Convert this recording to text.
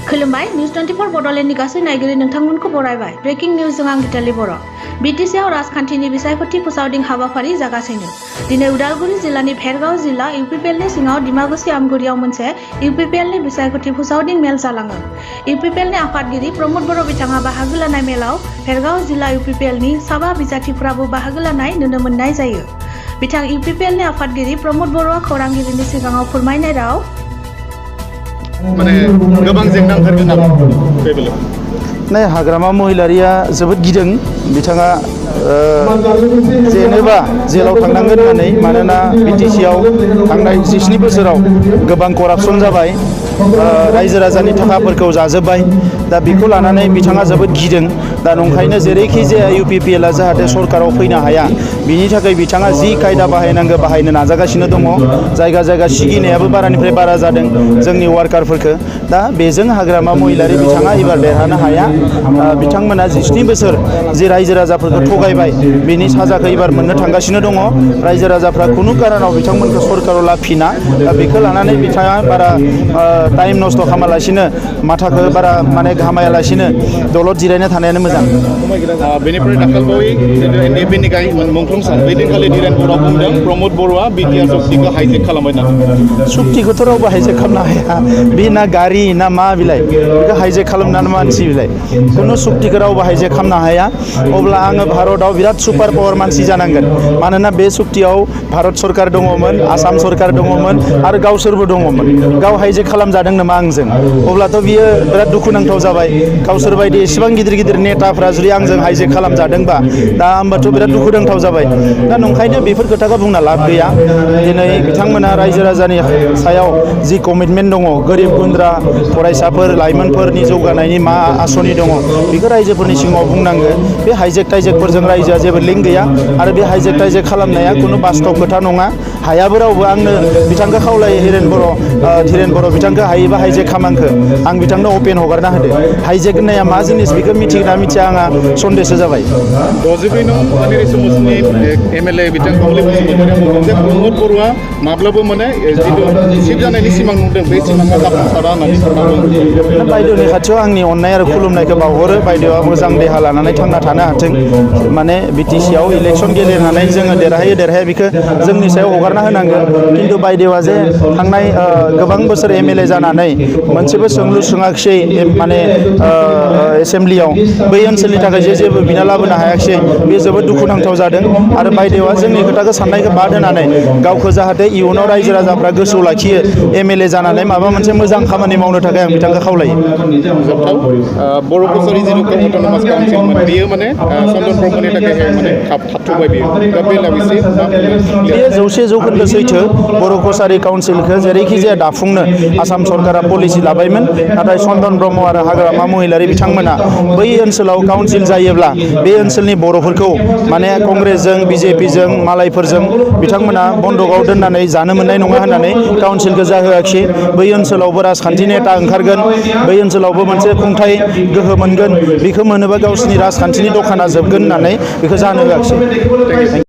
खुलुमबाय न्यूज 24 बड'लेण्डनि गासै नायगिरि नोंथांमोनखौ बरायबाय। ब्रेकिं न्यूजजों आं गिताली बर'। बिटिसिआव राजखान्थिनि बिसायख'थि फोसावदिं हाबाफारि जागासिनो। दिनै उदालगुरि जिल्लानि भेरगाव जिल्ला इउपिपिएलनि सिङाव डिमाकुसि आमगुरियाव मोनसे इउपिपिएलनि बिसायख'थि फोसावदिं मेल जालाङो। इउपिपिएलनि आफादगिरि प्रमद बर' बिथाङा बाहागो लानाय मेलाव भेरगाव जिल्ला इउपिपिएलनि साबा बिजाथिफोराबो बाहागो लानाय नुनो मोननाय जायो। बिथां इउपिपिएलनि आफादगिरि प्रमद बर'आ खौरांगिरिनि सिगाङाव फोरमायनाय राव गोबां जेंना ओंखारगोन नामा नै हाग्रामा महिलारिया जोबोद गिदों बिथाङा जेनेबा जेलाव थांनांगोन होननानै मानोना बिटिसिआव थांनाय 17 बोसोराव गोबां करापसन जाबाय रायजो राजानि थाखाफोरखौ जाजोब्बाय दा बेखौ लानानै बिथाङा जोबोद गिदों दा नंखायनो जेरैखि जाया इउपिपिएलआ जाहाथे सरकाराव फैनो हाया बिनि थाखाय बिथाङा जि कायदा बाहायनांगौ बाहायनो नाजागासिनो दङ जायगा जायगा सिगिनायाबो बारानिफ्राय बारा जादों जोंनि वार्कारफोरखौ दा बेजों हाग्रामा महिलारि बिथाङा एबार देरहानो हाया बिथांमोना 17 बोसोर जि रायजो राजाफोरखौ थगायबाय बेनि साजाखौ एबार मोननो थांगासिनो दङ रायजो राजाफ्रा खुनु कारनाव बिथांमोनखौ सरकाराव लाफिना दा बेखौ लानानै बिथाङा बारा टाइम नस्थ' खालामालासिनो माथाखौ बारा माने घामायालासिनो दलद जिरायना थानायानो मोजां बेनिफ्राय दाखालबावै एनडिएफबिनि गाय मुंख्लंसा बै दिनखालि धीरेन बर'आ बुंदों प्रमद बर'आ बिटिआर सक्तिखौ हाइजेक खालामबाय होननानै सक्तिखौथ' रावबो हाइजेक खालामनो हाया बे ना गारि ना मा बिलाय बेखौ हाइजेक खालामनानै मानसि बिलाय खुनु सक्तिखौ रावबो हाइजेक खालामनो हाया अब्ला आङो भारतआव बिराद सुपार पावार मानसि जानांगोन मानोना बे सक्तियाव भारत सरकार दङमोन आसाम सरकार दङमोन आरो गावसोरबो दङमोन गाव हाइजेक खालामजादों नामा आंजों अब्लाथ' बियो बिराद दुखुनांथाव जाबाय गावसोर बायदि एसेबां गिदिर गिदिर नेताफ्रा जुदि आंजों हाइजेक खालामजादोंबा दा होमबाथ' बिराद दुखुनांथाव जाबाय दा नंखायनो बेफोर खोथाखौ बुंना लाब गैया दिनै बिथांमोना रायजो राजानि सायाव जि कमिटमेन्ट दङ गोरिब गुन्द्रा फरायसाफोर लाइमोनफोरनि जौगानायनि मा आसनि दङ बेखौ रायजोफोरनि सिगाङाव बुंनांगोन बे हाइजेक टाइजेकफोरजों रायजोआ जेबो लिंक गैया आरो बे हाइजेक टाइजेक खालामनाया खुनु बास्तब खोथा नङा हायाबो रावबो आंनो बिथांखौ खावलायो धीरेन बर' बिथांखौ हायोबा हाइजेक खामांखो आं बिथांनो अपेन हगारना होदो हाइजेक होननाया मा जिनिस बेखौ मिथिगोना मिथिया आंहा सन्देहसो जाबाय 62 नं पानेरि समाजनि एमएलए बिथां कावलि बसुमतारिया बुंदों जे प्रमद बर'आ माब्लाबो माने जितु चिफ जानायनि सिमां नुदों बे सिमाङा जाफुंसारा होननानै फोरमायदों बायदेवनि खाथियाव आंनि अननाय आरो खुलुमनायखौ बावहरो बायदेवआ मोजां देहा लानानै थांना थानो हाथों माने बिटिसिआव इलेक्सन गेलेनानै जोङो देरहाया बेखौ जोंनि सायाव हगारना होनांगोन खिन्थु बायदेवआ जे थांनाय गोबां बोसोर एमएलए जानानै मोनसेबो सोंलु सोङाखिसै माने एसेम्ब्लियाव बै ओनसोलनि थाखाय जेबो बिना लाबोनो हायाखिसै बे जोबोद दुखुनांथाव जादों आरो बायदेवआ जोंनि खोथाखौ साननायखौ बाद होनानै गावखौ जाहाथे इयुनाव रायजो राजाफ्रा गोसोआव लाखियो एमएलए जानानै माबा मोनसे मोजां खामानि मावनो थाखाय आं बिथांखौ खावलायो बर' कसारि जिथु अट'नमास काउन्सिलमोन बेयो माने चन्दन ब्रह्मनि थाखाय माने थाबथ'बाय बेयो दा बे लाबोसै बेयो 100% सैथो बर' कसारि काउन्सिलखौ जेरैखि जाया दाफुंनो आसाम सरकारा पलिसि लाबायमोन नाथाय चन्दन ब्रह्म आरो हाग्रामा महिलारि बिथांमोना बै ओनसोलाव काउन्सिल जायोब्ला बे ओनसोलनि बर'फोरखौ माने कंग्रेसजों बिजेपिजों मालायफोरजों बिथांमोना बन्दकआव दोननानै जानो मोननाय नङा होननानै काउन्सिलखौ जाहोआखिसै बै ओनसोलावबो राजखान्थि नेता ओंखारगोन बै ओनसोलावबो मोनसे खुंथाय गोहो मोनगोन बेखौ मोनोबा गावसोरनि राजखान्थिनि दखाना जोबगोन होननानै बेखौ जानो होआखिसै